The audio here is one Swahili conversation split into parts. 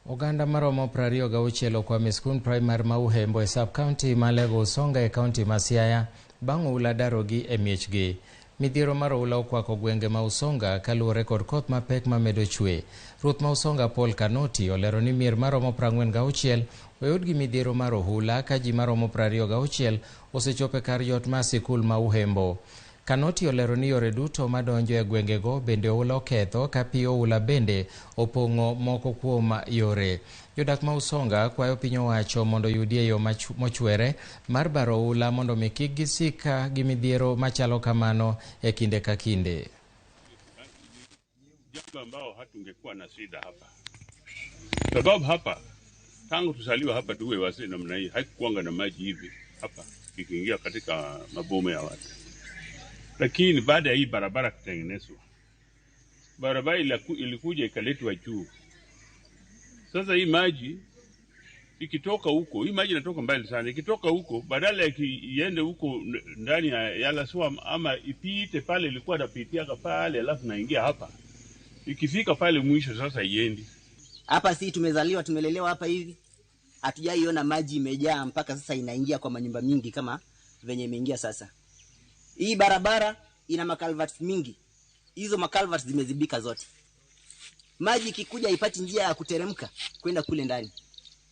Oganda maromo 26 okwamo e skund primar ma Uhembo e sub-county ma Alego Usonga e kaunti ma Siaya bang' oula darogi e miechgi. Midhiero mar oula okwako gwenge ma Usonga kaluwore kod koth mapek mamedo chwe. Ruoth ma Usonga Paul Kanoti olero ni mier maromo 46 oyud gi midhiero mar ohula ka ji maromo 26 osechopo e kar jot mar sikul ma Uhembo. Kanoti olero ni yore duto madonjo e gwengego bende oula oketho ka pi oula bende opong'o moko kuom yore. Jodak ma Usonga kwayo piny owacho mondo oyudie yo mochwere mar baro oula mondo mi kik gisik gi midhiero machalo kamano e kinde ka kinde. Jambo ambao hatungekuwa na shida hapa, sababu hapa tangu tusaliwa hapa tuwe wazee namna hii, haikuwanga na maji hivi hapa ikiingia katika maboma ya watu. Lakini baada ya hii barabara kutengenezwa, barabara ilikuja ikaletwa juu. Sasa hii maji ikitoka huko, hii maji inatoka mbali sana, ikitoka huko badala ya iende huko ndani ya Yala Swam ama ipite pale ilikuwa napitiaka pale, alafu naingia hapa, ikifika pale mwisho sasa iendi hapa. Si tumezaliwa tumelelewa hapa hivi, hatujaiona maji imejaa mpaka sasa inaingia kwa manyumba mingi kama venye imeingia sasa. Hii barabara ina makalvats mingi, hizo makalvats zimezibika zote. Maji ikikuja ipati njia ya kuteremka kwenda kule ndani,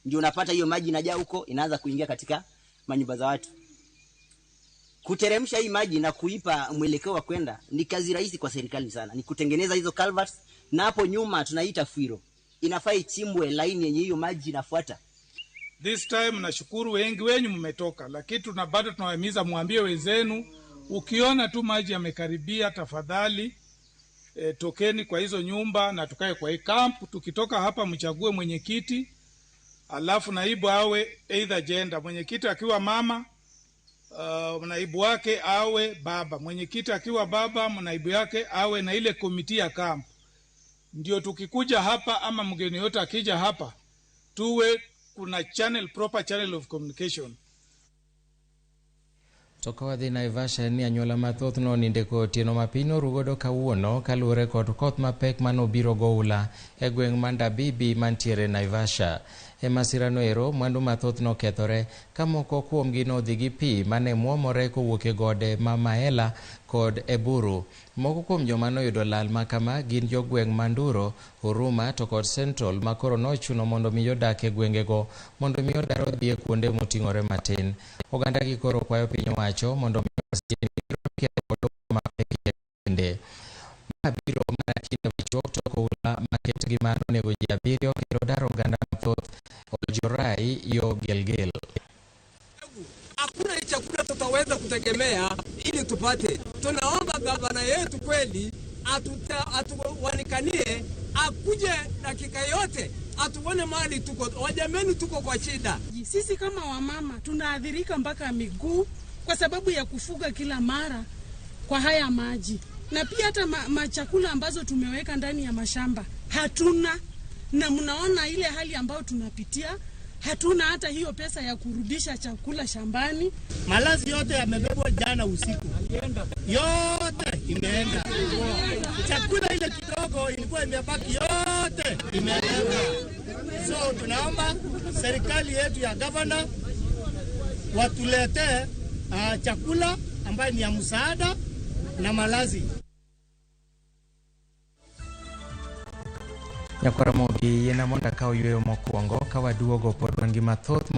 ndio unapata hiyo maji inajaa huko, inaanza kuingia katika manyumba za watu. Kuteremsha hii maji na kuipa mwelekeo wa kwenda ni kazi rahisi kwa serikali sana, ni kutengeneza hizo culverts, na hapo nyuma tunaita fuiro, inafaa ichimbwe laini yenye hiyo maji inafuata. This time nashukuru wengi wenyu mmetoka, lakini tuna bado tunawahimiza mwambie wenzenu, ukiona tu maji yamekaribia, tafadhali tokeni kwa hizo nyumba na tukae kwa hii camp. Tukitoka hapa mchague mwenyekiti, alafu naibu awe either gender. Mwenyekiti akiwa mama, naibu wake awe baba. Mwenyekiti akiwa baba, naibu yake awe na ile komiti ya camp. Ndio tukikuja hapa ama mgeni yote akija hapa, tuwe kuna channel, proper channel of communication. To ka wadhi Naivasha en ni anyuola mathoth noninde ko otieno ma piny norugodo kawuono kaluwore kod koth mapek manobiro goula e gweng' ma Ndabibi mantiere Naivasha. E masirano ero, mwandu mathoth nokethore ka moko kuomgi nodhi gi pi mane muomore kowuok e gode ma Maela kod Eburu. Moko kuom joma noyudo lal ma kama gin jogweng' ma Nduro, Huruma to kod Central ma koro nochuno mondo mi jodak e gwengego mondo mi odar odhi e kuonde moting'ore matin. Oganda gi koro kwayo piny owacho mondo mi mapek ma biro mana kinde machuok tok oula maket gi mano onego ji 7 kendo daro oganda mathoth Oljorai yo Gilgil. Hakuna chakula tutaweza kutegemea ili tupate. Tunaomba gavana yetu kweli atuwanikanie, akuje dakika yote atuone mali tuko, wajameni tuko kwa shida. Sisi kama wamama tunaathirika mpaka miguu kwa sababu ya kufuga kila mara kwa haya maji, na pia hata machakula ambazo tumeweka ndani ya mashamba hatuna, na mnaona ile hali ambayo tunapitia, hatuna hata hiyo pesa ya kurudisha chakula shambani. Malazi yote yamebebwa jana usiku, yote imeenda. Chakula ile kidogo ilikuwa imebaki yote imeenda. So tunaomba serikali yetu ya governor watuletee chakula ambayo ni ya msaada na malazi. Nyakwara Mogi yiena mondo akaw yueyo mokwongo ka waduogo pod wan gi mathoth.